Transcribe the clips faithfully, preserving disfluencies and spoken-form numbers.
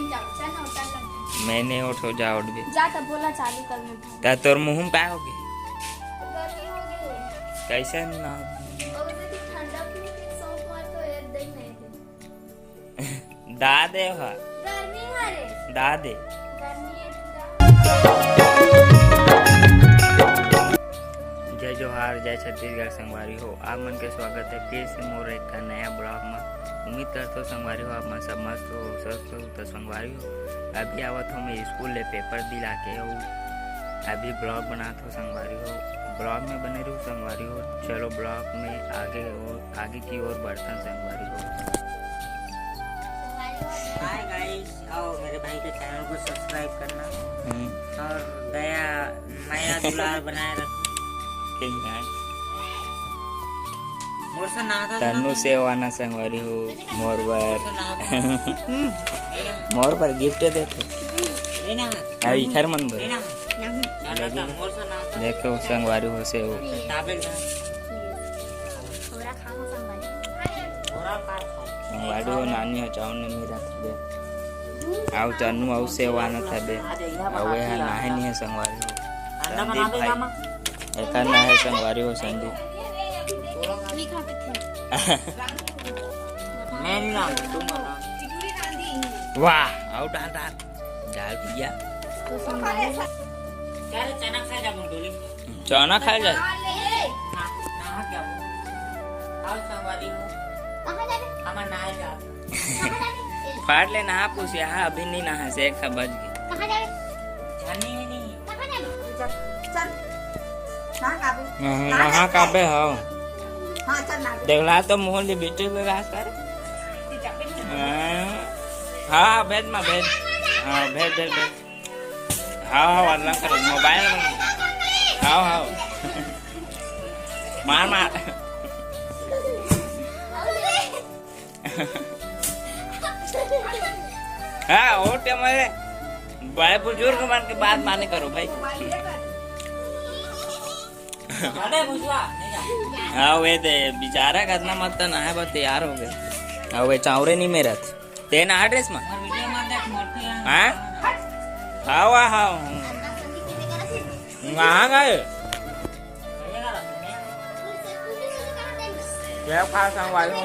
जाओ, चल ना, उतर कर दे। मैं नहीं उठो, जा उठ भी। जा तब बोला चालू कर मैं उठा। ता तोर मुंह में का हो गए? गर्मी हो गई। कैसे ना? और उसे भी ठंडा पी, फिर सौंफ मार तो एक दिन नहीं दे। दा दे हा। गर्मी मारे। दा दे। गर्मी है पूरा। जय जोहार, जय छत्तीसगढ़ संगवारी हो। आप मन के स्वागत है फिर से मोर एक ठा नया ब्लॉग में। उम्मीद करता हूँ संगवारी हो, आप मन सब मस्त हो, स्वस्थ हो। तो संगवारी हो, अभी आवत हो मैं स्कूल ले पेपर दिला के हो, अभी ब्लॉग बनात हो संगवारी हो। ब्लॉग में बने रहो संगवारी हो। चलो ब्लॉग में आगे और आगे की ओर बढ़ता संगवारी हो। हाय गाइस, आओ मेरे भाई के चैनल को सब्सक्राइब करना हम्म। और दया मया दुलार बनाए रखना। ठीक है। मोर से ना था तन्नू से वाना संगवारी हो, मोर बर। मोर बर गिफ्ट देते। ए ना। अरे इखर मन बर। ए ना। चला था, मोर से ना था। देखो संगवारी हो से हो। ताबे ना। थोड़ा खाओ संगवारी। थोड़ा खा। संगवारी हो नानी हो चाउर ने मेरा दे। आउ तन्नू आउ से वाना था बे। आउ ये नाहे नहीं है संगवारी हो। अंडा संदीप बना दे भाई। मामा। एकर ना है संगवारी हो संदीप। मैं नहीं लाऊंगा, तुम बना। वाह, आओ डाल डाल। डाल भैया। तो संभाल। चल चना खा जा मुंडोली। चना खा जा। ना, ना क्या बोल? आओ संगवारी हो। कहाँ जाबे? हमार नहाए जाब। कहाँ जाबे? फाड़ ले नहा पूछ यहाँ अभी नहीं नहा से एक बज गए। कहाँ जाबे? जानी है नहीं। कहाँ जाबे? चल, चल। नहा काबे? हम्म, नहा नहा काबे हो? हाँ, चल ना। देखला तो मोहन जी बेटे के रास्ता रे। हाँ, हाँ, भेज मा भेज। हाँ, भेज, भेज, भेज। हाँ, हाँ, वाला कर मोबाइल में। हाँ, हाँ। मार, मार। हाँ, और क्या मैं बड़े बुजुर्ग मन के बात माने करो भाई। अरे बुझवा, नहीं जा। हाँ, वे दे, बेचारा कतना मत तो नहाए बर तैयार हो गए। हाँ, वे चावरे नहीं मेरत। ते नहा ड्रेस में? और वीडियो में देख, मोटी है। हाँ? हाँ, वाह, हाँ। वहाँ गए। क्या खा संगवारी हो?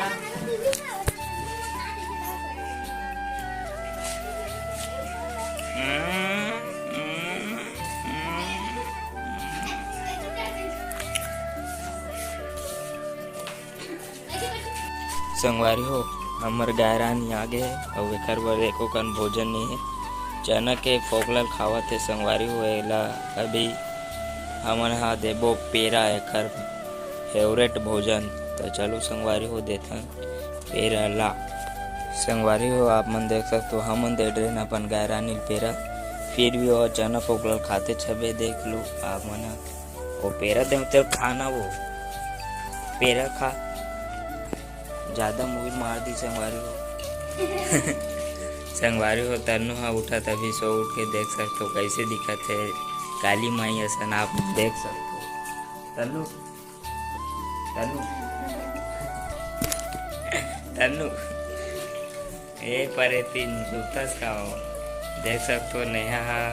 हम्म, हम्म, हम्म। संगवारी हो, हमर गाय रानी आ गे हे, अउ एकर बर एको कन भोजन नइ हे। चना के फोकला ल खावत हे संगवारी हो, एला अभी हमन हा देबो पेरा, एकर favourite भोजन। त चलो संगवारी हो, देथन पेरा ला। संगवारी हो, आप मन देख सकथो, हमन दे डरेन अपन गाय रानी ल पेरा, फिर भी वो चना फोकला ल खाते छबे। देख लो आप मन हा। वो पेरा देवते खाना वो पेरा खा। ज्यादा मुहिर मार दी संगवारी हो। संगवारी हो, तन्नू हा उठा तभी सो उठ के देख सकथो कैसे दिखत हे काली माई असन आप देख सकथो। तन्नू, तन्नू, तन्नू। ए परे तीन सुतस का हो। देख सकथो नेहा हा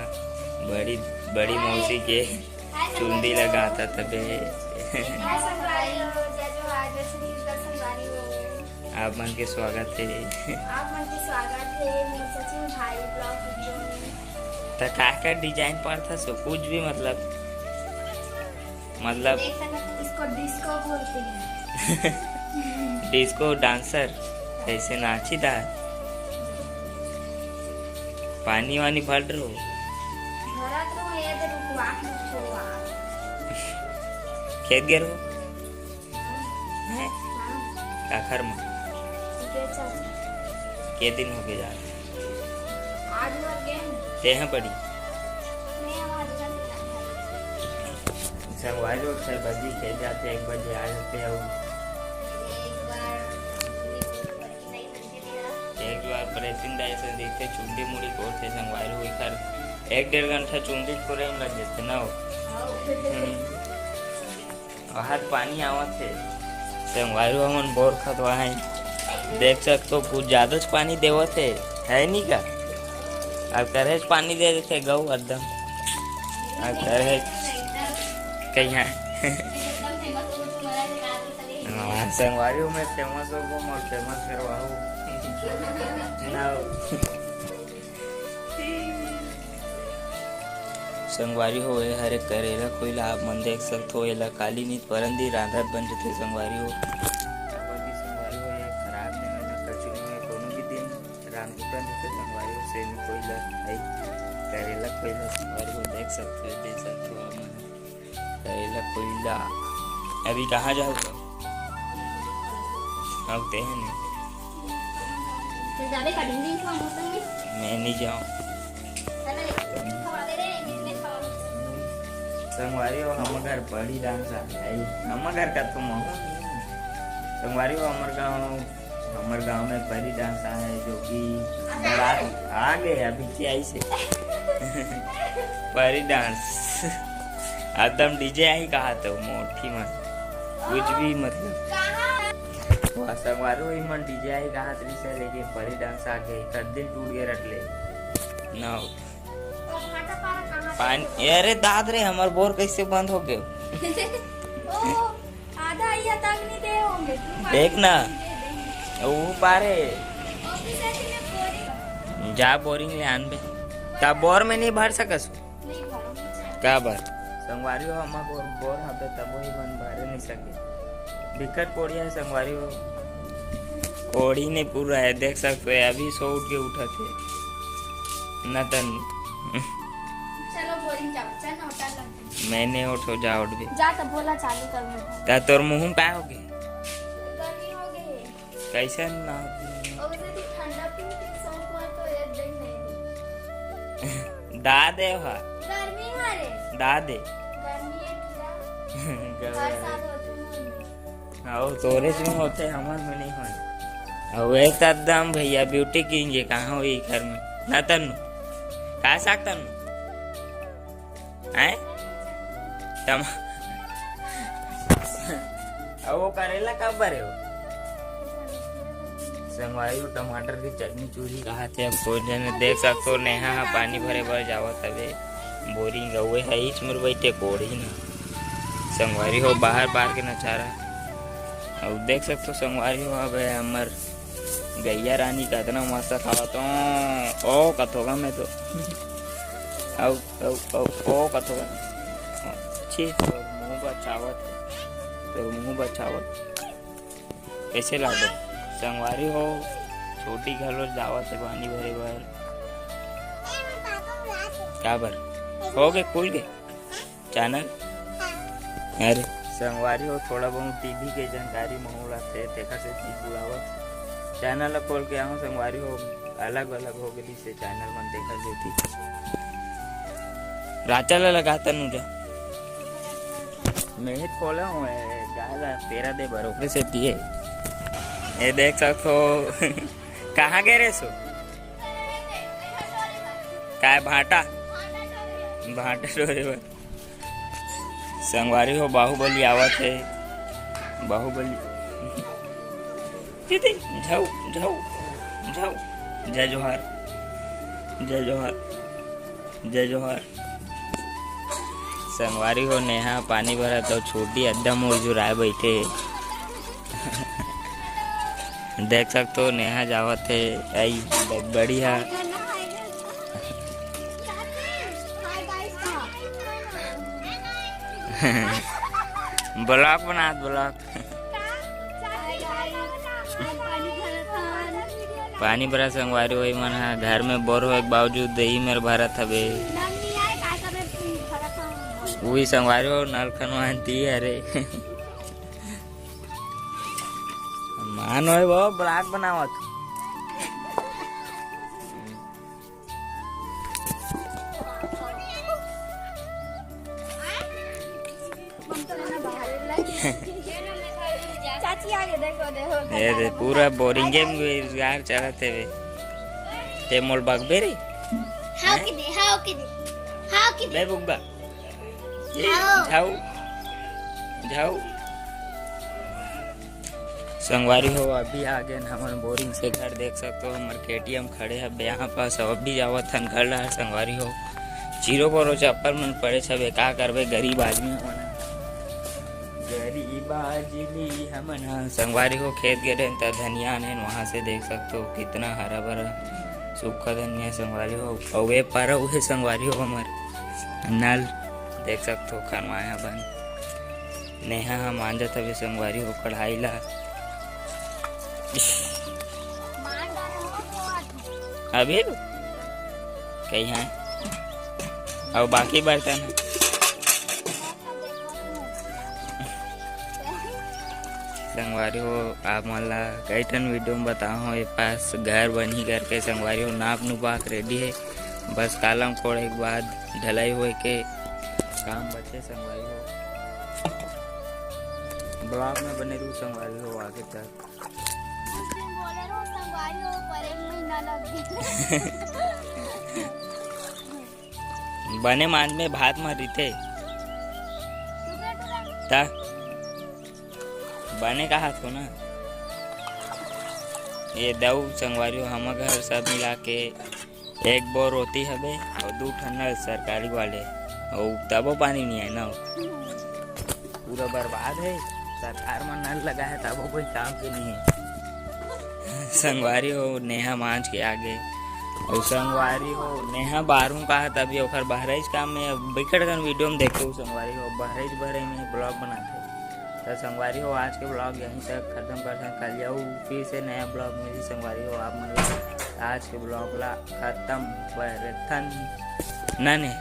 बड़ी, बड़ी मौसी के चुंदी लगाता तबे। हाय संगवारी हो, जय जोहार, जय छत्तीसगढ़ संगवारी हो। आप मन के स्वागत हे। आप मन के स्वागत हे, मोर सचिन भाई vlog video में। त का का design पड़ता सो कुछ भी मतलब, मतलब देख सकत, इसको disco बोलते हैं। Disco dancer, कैसे नाची दा? पानी वानी भर रहो। भरत रहो, ये तो रुकवा के छोड़वा। खेत गे रहो? हैं? हाँ। काखर में? ठीक है, चल। के दिन हो गए यार? आज भर गए हैं। ते हैं बड़ी? नहीं, हम आज भर नहीं आए। संगवारी हो, छह बजे खेत जाते, एक बजे आ जाते हैं। एक बार एक बार परेतिन दाई से देखते, चुंदी मुड़ी कोरथे संगवारी हो, एकर एक डेढ़ घंटा चुंदी कोरे में लग जाते ना हो। हाँ। हम्म। और हाथ पानी आवत हे। संगवारी हो, हमन बोर खतवा है, देख सकथो कुछ ज्यादा च पानी देवत हे, है नी का? अब करेज पानी दे देथे गऊ एकदम। अब करेज कहीं है। हाँ, संगवारी हो, मैं फेमस हो गो, मोर फेमस करवाओ ना। संगवारी हो, ए हरे करेला कोइला, आप मन देख सकथो, एला काली नित परन दिन रांधत बन जथे संगवारी हो। काबर कि संगवारी हो, ए खराब नहीं होय, कचरू में कोनो भी दिन रांधत बन जथे संगवारी हो, सेमी कोइला, आई करेला कोइला संगवारी हो, देख सकथो, देख सकथो आप मन। करेला कोइला। अभी कहाँ जाओ तो? अब ते हैं नहीं। तो जाबे का ढिंगरी को मौसम में? मैं नहीं जाऊँ। चलो, खवा दे रे, इसमें खवा। संगवारी हो, हमर घर परी डांस आ गई। हमर घर का तो माहौल नहीं है। संगवारी हो, हमर गाँव, हमर गाँव में परी डांस आ है, जो कि बारात आ गए, अभी क्या ही से। परी डांस। एकदम डीजे आई कहा तो मोटी मत। कुछ भी मतलब। वाह, संगवारी हो, इमन डीजे आई कहा तो से लेके परी डांस आ गए, कर दिल टूट गए रटले। ना। पानी, अरे दाद रे, हमर बोर कैसे बंद हो गयो? ओ, आधा ही तक नहीं दे होंगे। तू देख ना, दे देंगे। वो पारे। ऑफिस ऐसे में बोरिंग। जा बोरिंग ले आन बे। ता बोर में नहीं भर सकस। नहीं भरो। का बात? संगवारी हो, हमर बोर, बोर हबे तब वही मन भरे नहीं सके। बिकट कोड़िया है संगवारी हो। कोड़ी नहीं पूरा है, देख सकते हो, अभी सो उठ के उठा थे। नतन। चलो बोरिंग जाओ, चल ना होटल लग। मैंने उठो जा उठ भी। जा तब बोला चालू कर मुंह। ता तोर मुंह में पाए होगे। गर्मी हो गई। कैसे ना? और उसे भी ठंडा पी के सौ कुआं तो एक दिन नहीं दी। दा दे हा। गर्मी मारे। दा दे। गर्मी है क्या? गवा हर है। साल होते हैं। हाँ, वो तोरे से में होते, हमर में नहीं होए। और एक तो एकदम भैया ब्यूटी किंग है, कहाँ हुई घर में? ना तन्नू। का साग तन्नू? हैं? टमा-, अब वो करेला कब भरे हो? संगवारी हो, टमाटर की चटनी चूरी कहा थे, अब कोई जने देख सकते हो, नेहा हा पानी भरे बर जावत हवे। बोरिंग गउए है, इच मुर बैठे कोड़ी ना। संगवारी हो, बाहर बाहर के नजारा। अब देख सकते हो, संगवारी हो, अब हमर गैया रानी कतना मस्त खावत हो। ओ, कथोगा मैं तो। अउ, अउ, अउ, ओ, कथोगा। छी, तोर मुंह बचावत हे। तोर मुंह बचावत। कैसे लागो? संगवारी हो, छोटी घलो जावत हे पानी भरे बर। काबर? हो गे, खुल गे। चैनल? अरे, संगवारी हो, थोड़ा बहुत टीवी के जानकारी महू ल आथे, तेखर सेती बुलावत। चैनल ल खोल के आहूं संगवारी हो, अलग-अलग हो गेलिस हे चैनल मन, तेखर सेती। राचा ल लगा तनु जा। मैं ही खोला हूँ, ए, गाय ल पेरा दे बर, ओकरे सेती हे। ये देख सकथो। कहाँ गे रेहेस? काय भांटा? भांटा टोरे बर। संगवारी हो, बाहुबली आवत हे। बाहुबली। दीदी, जाओ, जाओ, जाओ। जय जोहार। जय जोहार। जय जोहार। संगवारी हो, नेहा पानी भरत हे, छोटी एकदम उरजुराए बैठे। देख सकथो, नेहा जावत हे, आई बड़ी हा। ब्लॉग बनात, ब्लॉग। पानी भरा संगवारी हो, इमन हा घर में बोर होए के बावजूद दही मेर भरत हवे। उही संगवारी हो, नल खनवान ती हरे। मान होए वो ब्लॉग बनावत। चाची आगे देखो, देखो, ए रे, पूरा बोरिंगे में रोजगार चलत हे बे। ते मोल बकबे रे? हाव के दे, हाव के दे, हाव के दे। बे बुग्गा। ये हाव। झाऊ। झाऊ। संगवारी हो, अभी आ गेन हमन बोरिंग से घर। देख सकत हो, हमर केटीएम खड़े हवे यहाँ पास। अब अभी जावत हन घर ला। संगवारी हो, चीरो बोरो चप्पल मन पड़े हवे, का करबे, गरीब आदमी हमन ह। गरीब आदमी हमन ह। संगवारी हो, खेत गे रहेन त धनिया आनेन, वहाँ से देख सकत हो कितना हरा भरा सूखा धनिया। संगवारी हो, अउ ए पारा उहे संगवारी हो हमर नल, देख सकत हो खनवाए हवन। नेहा ह मांजत हवे संगवारी हो कढ़ाई ला। अभी कही है, अउ बाकी बर्तन ह। संगवारी हो, आप मन ला कई ठन वीडियो में बताए हों, ए पास घर बनही करके। संगवारी हो, नाप नुपा के रेडी हे, बस कालम कोड़े के बाद ढलाई होए के काम बचे। संगवारी हो, ब्लॉग में बने रहू संगवारी हो आगे तक। कुछ दिन बोले रहो संगवारी हो, पर एक महीना लग गया। बने मांज में भात म रहिथे। त बने कहात हो ना। ए दऊ संगवारी हो, हमर घर सब मिला के एक बोर ओती हवे अउ दू ठन नल सरकारी वाले, अउ तबो पानी नइ आए ना। पूरा बर्बाद हे। सरकार मन नल लगाए हे, तबो कोई काम के नइ हे। संगवारी हो, नेहा मांज के आगे। अउ संगवारी हो, नेहा बारहूं का हे, तभी ओकर बहराइच काम में बिकट कन वीडियो में देखे हो। संगवारी हो, बहराइच बहराइच में ब्लॉग बनाथे। त संगवारी हो, आज के ब्लॉग यहीं तक खत्म करथन। कल अउ फिर से नया ब्लॉग मिली संगवारी हो आप मन ला। आज के ब्लॉग ला खत्म करथन। ना ने?